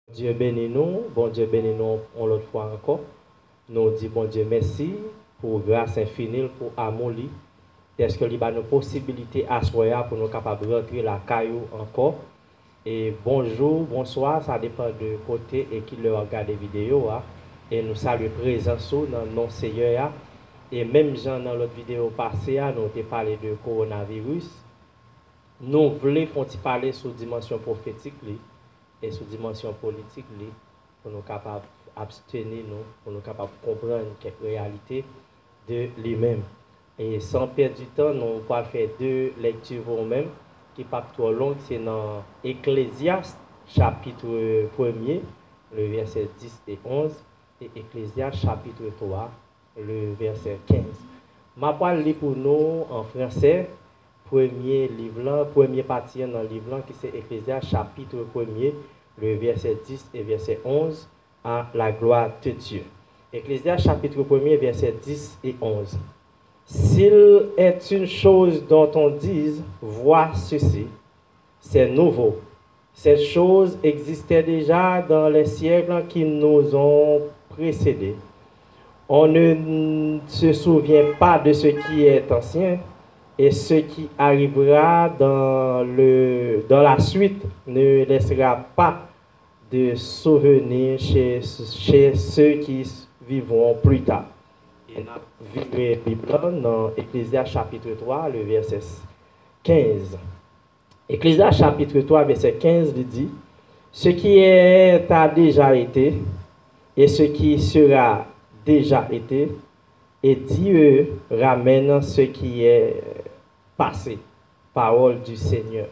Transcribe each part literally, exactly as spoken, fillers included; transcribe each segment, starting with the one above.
Bondye beni nou, Bondye beni nou yon lòt fwa ankò. Nou di Bondye mèsi pou gras enfini l, pou amou li, dèske li ba nou posibilite aswè a pou nou kapab rantre lakay ou ankò. E bonjou, bonswa, sa depann de kote e kilè w ap gade videyo a. E nou salye prezans ou nan non Seyè a. E menm jan nan lòt videyo pase a, nou te pale de kowonaviris. Nou vle fè yon ti pale sou dimansyon pwofetik li e sou dimansyon politik li pou nou kapab absteni nou, pou nou kapab konprann kèk reyalite de li menm. E san pèdi tan, nou pral fè de lèkti pou ou menm ki p ap twò long, se nan Eklezyas chapit premye, le vèsè dis e onz, e Eklezyas chapit twa, le vèsè kenz. M ap pral li pou nou an fransè, premye liv lan, premye pati an nan liv lan, ki se Eklezyas chapit premye, le vèsè dis e vèsè onz, à la gloire de Dieu. Eklezyas chapit premye, vèsè dis e onz. S'il est une chose dont on dise, vois ceci, c'est nouveau. Cette chose existait déjà dans les siècles qui nous ont précédés. On ne se souvient pas de ce qui est ancien, et ce qui arrivera dans le, dans la suite ne laissera pas de souvenir chez, chez ceux qui vivront plus tard. E n ap vire Bib lan nan Eklezyas chapit twa, le vèsè kenz. Eklezyas chapit twa, vèsè kenz, li di, Ce qui est a déjà été, et ce qui sera déjà été, et Dieu ramène ce qui est passé. Parole du Seigneur.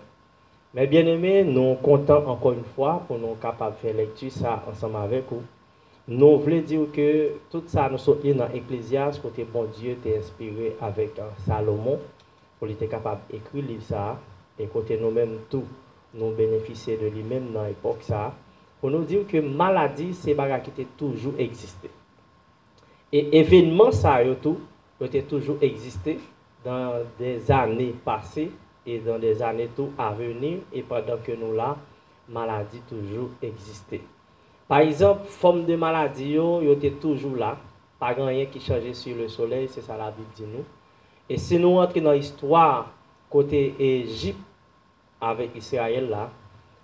Mes bien-aimés, nou kontan ankò yon fwa pou nou kapab fè lèkti sa ansanm avèk ou. Nou vle di w ke tout sa nou sot li nan Eklezyas, kote Bondye te enspire avèk, eh, Salomon, pou li te kapab ekri liv sa a, e kote nou menm tou, nou benefisye de li menm nan epòk sa a, pou nou di w ke maladi se bagay ki te toujou egziste. E evènman sa yo tou, yo te toujou egziste dans des années passées et dans des années tou à venir, e pandan ke nou la, maladi toujou egziste. Pa egzanp, fòm de maladi yo, yo te toujou la, pa gen anyen ki chanje sou le solèy, se sa Labib di nou. E si nou rantre nan istwa kote Ejip avèk Izrayèl la,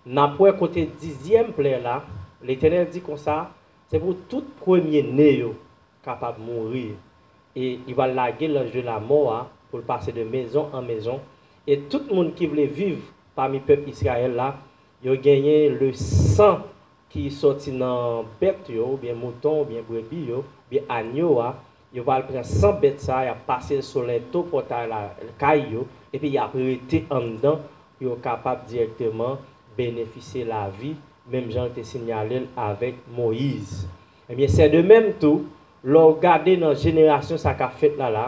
n ap wè kote dizyèm plè la, Letènèl di konsa, se pou tout premye ne yo kapab mouri, e li pral lage lanj de lamò a pou l pase de mezon an mezon, e tout moun ki vle viv pami pèp Izrayèl la, yo genyen le san ki sòti nan bèt yo, oubyen mouton, oubyen brebi yo, oubyen anyo a, yo pral pran san bèt sa a, y ap pase l sou lento pòtay la, kay yo, epi y ap rete anndan pou yo kapab dirèkteman benefisye lavi, menm jan l te sinyale l avèk Moyiz. Ebyen, sè de menm tou, lè w gade nan jenerasyon sa k ap fèt la la,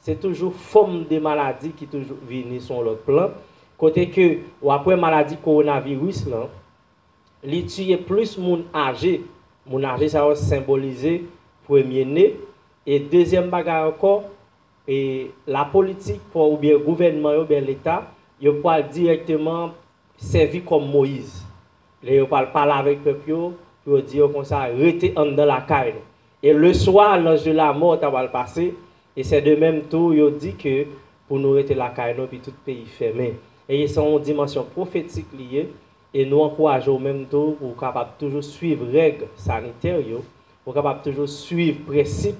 se toujou fòm de maladi ki toujou vini sou yon lòt plan, kote ke w ap wè maladi kowonaviris lan, li tiye plis moun aje. Moun aje sa yo senbolize premye ne. E dezyèm bagay ankò, e lapolitik pou, oubyen gouvènman yo, oubyen Leta, yo pral dirèkteman sèvi kòm Moyiz. Lè yo pral pale avèk pèp yo, pou yo di yo konsa, rete anndan lakay nou. E le swa, lanj de lamò ta pral pase, e sè de menm tou, yo di ke pou nou rete lakay nou, epi tout peyi fèmen. E se yon dimansyon pwofetik li ye, e nou ankouraje w menm tou, pou w kapab toujou swiv règ sanitè yo, pou w kapab toujou swiv prensip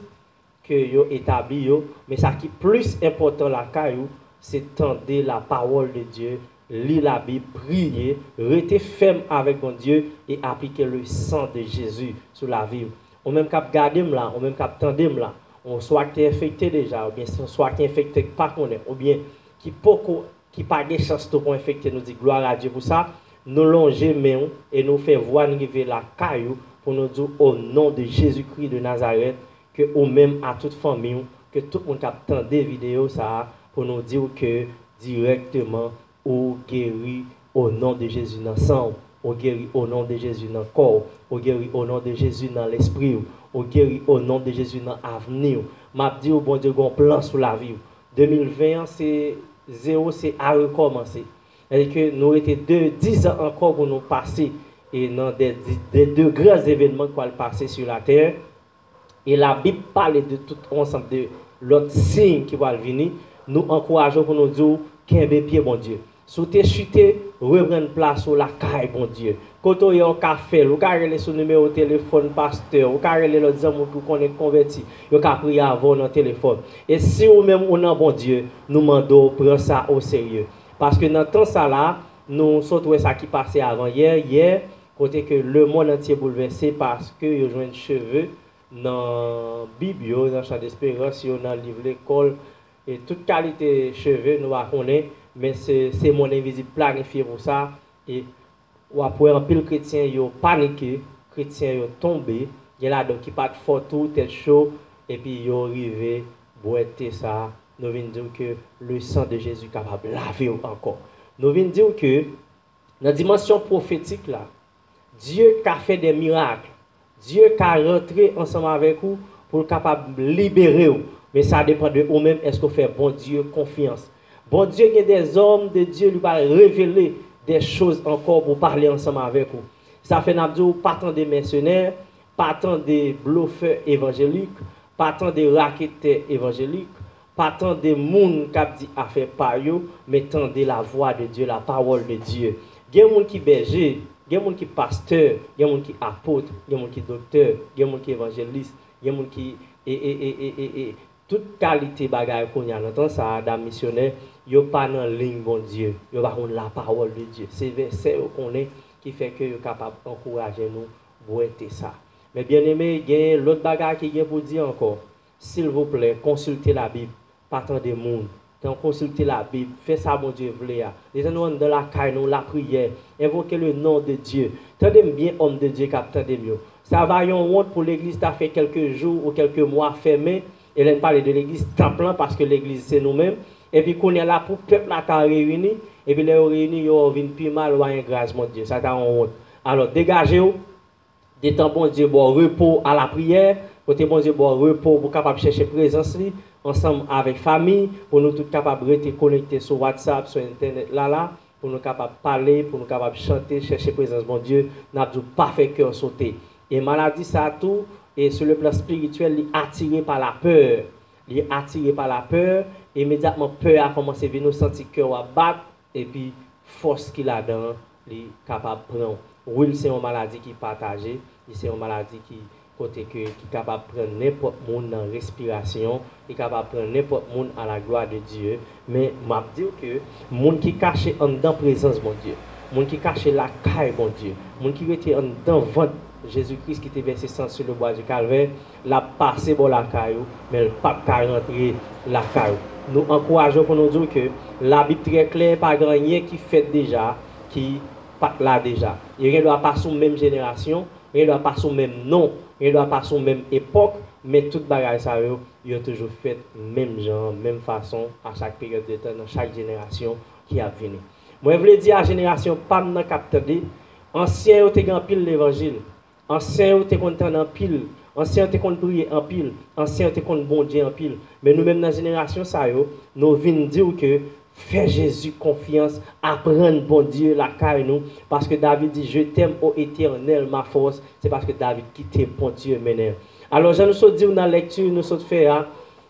ke yo etabli yo, men sa ki plis enpòtan lakay ou, se tande la parole de Dieu, li Labib, priye, rete fèm avèk Bondye e aplike le sang de Jésus sou lavi w. Ou menm k ap gade m la, ou menm k ap tande m la, ou swa ki te enfekte deja, oubyen swa ki enfekte k pa konnen, oubyen ki poko, ki pa gen chans tou pou enfekte, nou di gloire à Dieu pou sa, nou lonje men w e nou fè vwa n rive lakay ou pou nou di w, au nom de Jésus-Christ de Nazareth, ke ou menm a tout fanmi w, ke tout moun k ap tande videyo sa a, pou nou di w ke dirèkteman ou geri au nom de Jésus nan san w, ou geri au nom de Jésus nan kò w, ou geri au nom de Jésus nan lespri w, ou geri au nom de Jésus nan avni w. M ap di w, Bondye gen yon plan sou lavi w. De mil ven an, se zewo, se a rekòmanse. Sètadi ke nou rete de, diz an ankò pou nou pase. e nan de, de, de gran evènman ki pral pase sou latè. E Labib pale de tout yon ansanm de lòt siy ki pral vini. Nou ankouraje w pou nou di w kenbe pye Bondye. Si w te chite, reprann plas ou lakay Bondye. Kote w ye, w ka fè l. Ou ka rele sou nimewo telefòn pastè. Ou ka rele lòt zanmi w ki w konnen ki konvèti. Yo ka priye avè w nan telefòn. E si ou menm ou nan Bondye, nou mande w pran sa oserye. Paske nan tan sa la, nou sot wè sa ki pase avan yè, yè, kote ke lemonn antye boulvèse paske yo jwenn cheve nan Bib yo, nan Chan Desperans yo, nan liv lekòl, e tout kalite cheve nou pa konnen, men se, se monn envizib planifye pou sa, e w ap wè anpil kretyen yo panike, kretyen yo tonbe, gen ladan ki pa t fò tou, tèt cho, epi yo rive bwè te sa, nou vin di w ke le sang de Jésus kapab lave w ankò. Nou vin di w ke nan dimansyon pwofetik la, Dye ka fè de mirak. Dye ka rantre ansanm avèk ou pou l kapab libere w. Men sa depann de ou menm, èske w fè Bondye konfyans. Bondye gen de zòm de Dye, li pral revele de choz ankò pou pale ansanm avèk ou. Sa fè n ap di w, pa tande mèsenè, pa tande blofè evanjelik, pa tande raketè evanjelik, pa tande moun k ap di afè pa yo, men tande lavwa de Dye, la pawòl de Dye. Gen moun ki bèje, gen moun ki pastè, gen moun ki apot, gen moun ki doktè, gen moun ki evanjelis, gen moun ki e, e, e, e, e, e, tout kalite bagay kounye a nan tan sa a, dam misyonè, yo pa nan liy Bondye, yo pa konn lapawòl de Dye. Se vèsè yo konnen ki fè ke yo kapab ankouraje nou bwè te sa. Men byeneme, gen lòt bagay ki gen pou di ankò. Silvouplè, konsilte Labib, pa tande moun. Tan konsilte Labib, fè sa Bondye vle a. Detann ou anndan lakay nou, lapriyè, envoke le non de Dye. Tande m byen, òm de Dye k ap tande m yo. Sa va yon wont pou legliz ta fè kèlke jou ou kèlke mwa fèmen, e lè n pale de legliz, tanp lan, paske legliz se nou menm. Epi kounye a la, pou pèp la ka reyini, epi lè yo reyini, yo vin pi mal, wa en gras Bondye. Sa ta yon wont. Alò, degaje w, detan Bondye ba w repo a lapriyè, kote Bondye ba w repo pou kapab chèche prezans li, ansanm avèk fanmi, pou nou tout kapab rete konekte sou WhatsApp, sou entènèt la la, pou nou kapab pale, pou nou kapab chante, chèche prezans Bondye, n ap di w pa fè kè w sote. E maladi sa a tou, e sou le plan espirityèl, li atire pa lapè. Li atire pa lapè, imedyatman pè a kòmanse vini, w santi kè w ap bat, epi fòs ki ladan an, li kapab pran w. Wi, l se yon maladi ki pataje, li se yon maladi ki kote ke, ki kapab pran nenpòt moun nan respirasyon, li kapab pran nenpòt moun à la gloire de Dieu, men m ap di w ke moun ki kache anndan prezans Bondye, moun ki kache lakay Bondye, moun ki rete anndan vant Jezi Kris ki te vèse san sou le bwa di Kalvè, l ap pase bò lakay ou, men l p ap ka rantre lakay ou. Nou ankouraje w pou nou di w ke Labib trè klè, pa gen anyen ki fèt deja, ki pa t la deja. Yo gen dwa pa sou menm jenerasyon, yo gen dwa pa sou menm non, yo gen dwa pa sou menm epòk, men tout bagay sa yo, yo toujou fèt menm jan, menm fason, a chak peryòd de tan, nan chak jenerasyon ki ap vini. Mwen vle di a jenerasyon pa m nan k ap tande, ansyen yo te gen anpil levanjil, ansyen yo te konn tande anpil, ansyen yo te konn priye anpil, ansyen yo te konn Bondye anpil. Men nou menm nan jenerasyon sa yo, nou vin di w ke fè Jezi konfyans, aprann Bondye lakay nou, paske David di, Je t'aime, ô Éternel, ma force, se paske David kite Bondye mennen l. Alò, jan nou sot di w nan lèkti nou sot fè a,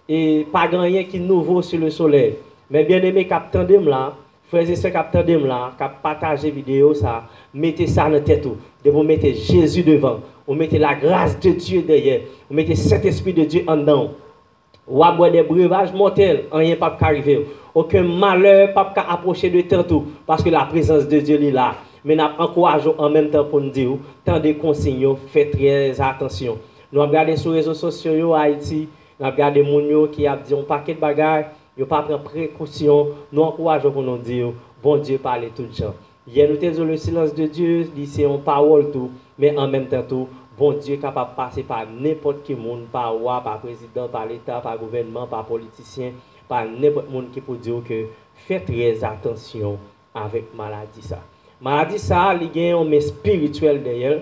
e pa gen anyen ki nouvo sou le solèy. Men byeneme k ap tande m la, frè e sè k ap tande m la, k ap pataje videyo sa, mete sa nan tèt ou. Depi w mete Jezi devan, ou mete la grâce de Dieu dèyè, ou mete Sentespri de Dye anndan w, w ap bwè de brevaj mòtèl, anyen p ap ka rive w. Okenn malè p ap ka apwoche de tant ou, paske la prezans de Dye li la. Men n ap ankouraje w an menm tan pou n di w, tande konsiy yo, fè trè atansyon. Nou ap gade sou rezo sosyo yo, Ayiti, n ap gade moun yo ki ap di yon pakèt bagay, yo pa pran prekosyon, nou ankouraje w pou nou di w, Bondye pale tout jan. Yè nou te di w, le silence de Dieu, li se yon pawòl tou, men an menm tan tou, Bondye kapab pase pa nenpòt ki moun, pa wa, pa prezidan, pa leta, pa gouvènman, pa politisyen, pa nenpòt moun ki pou di w ke fè trè atansyon avèk maladi sa. Maladi sa, li gen yon men espirityèl dèyè l.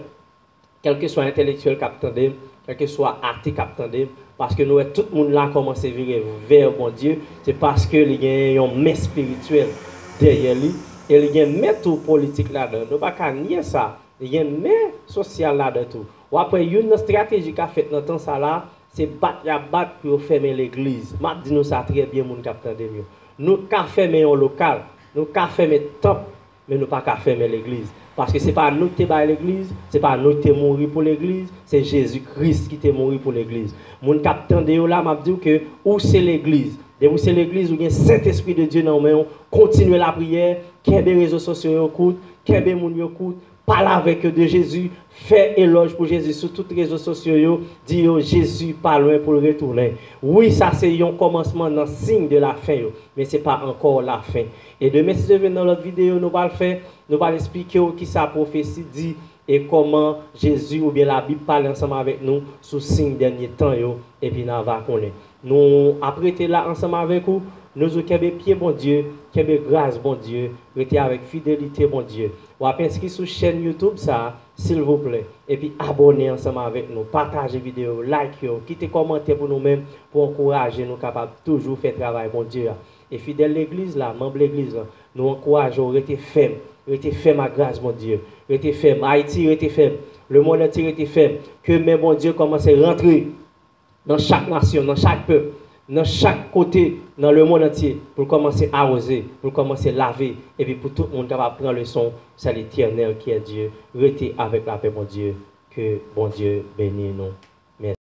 Kèlkeswa entèlektyèl k ap tande m, kèlkeswa ate k ap tande m, paske nou wè tout moun la kòmanse vire vè Bondye, se paske li gen yon men espirityèl dèyè li, e li gen men tou politik ladan. Nou pa ka nye sa. Gen men sosyal ladan tou. W ap wè youn nan estrateji k ap fèt nan tan sa la, se bat y ap bat pou yo fèmen legliz. M ap di nou sa trè byen, moun k ap tande m yo. Nou ka fèmen yon lokal, nou ka fèmen tanp, men nou pa ka fèmen legliz. Paske se pa nou ki te bay legliz, se pa nou ki te mouri pou legliz, se Jezi Kris ki te mouri pou legliz. Moun k ap tande yo la, m ap di w ke ou se legliz. Depi w se legliz, ou gen Sentespri de Dye nan men w, kontinye lapriyè, kenbe rezo sosyo yo kout, kenbe moun yo kout, pale avèk yo de Jezi, fè elòj pou Jezi sou tout rezo sosyo yo, di yo Jezi pa lwen pou l retounen. Wi, sa se yon kòmansman nan siy de lafen yo, men se pa ankò lafen. E demen, si Dye vle, nan lòt videyo nou pral fè, nou pral esplike w kisa pwofesi di e kòman Jezi oubyen Labib pale ansanm avèk nou sou siy dènye tan yo, epi n a va konnen. Nou ap rete la ansanm avèk ou. Nou di w kenbe pye Bondye, kenbe gras Bondye, rete avèk fidelite Bondye. W ap enskri sou chèn YouTube sa a, silvouplè, epi abòne ansanm avèk nou. Pataje videyo, like yo, kite kòmantè pou nou menm, pou ankouraje nou kapab toujou fè travay Bondye a. E fidèl legliz la, manm legliz la, nou ankouraje w rete fèm, rete fèm ak gras Bondye, rete fèm. Ayiti, rete fèm. Lemonn antye, rete fèm. Ke men Bondye kòmanse rantre nan chak nasyon, nan chak pèp, nan chak kote nan lemonn antye, pou l kòmanse awoze, pou l kòmanse lave, epi pou tout moun kapab pran leson, c'est l'Éternel qui est Dieu. Rete avèk lapè Bondye. Ke Bondye beni nou.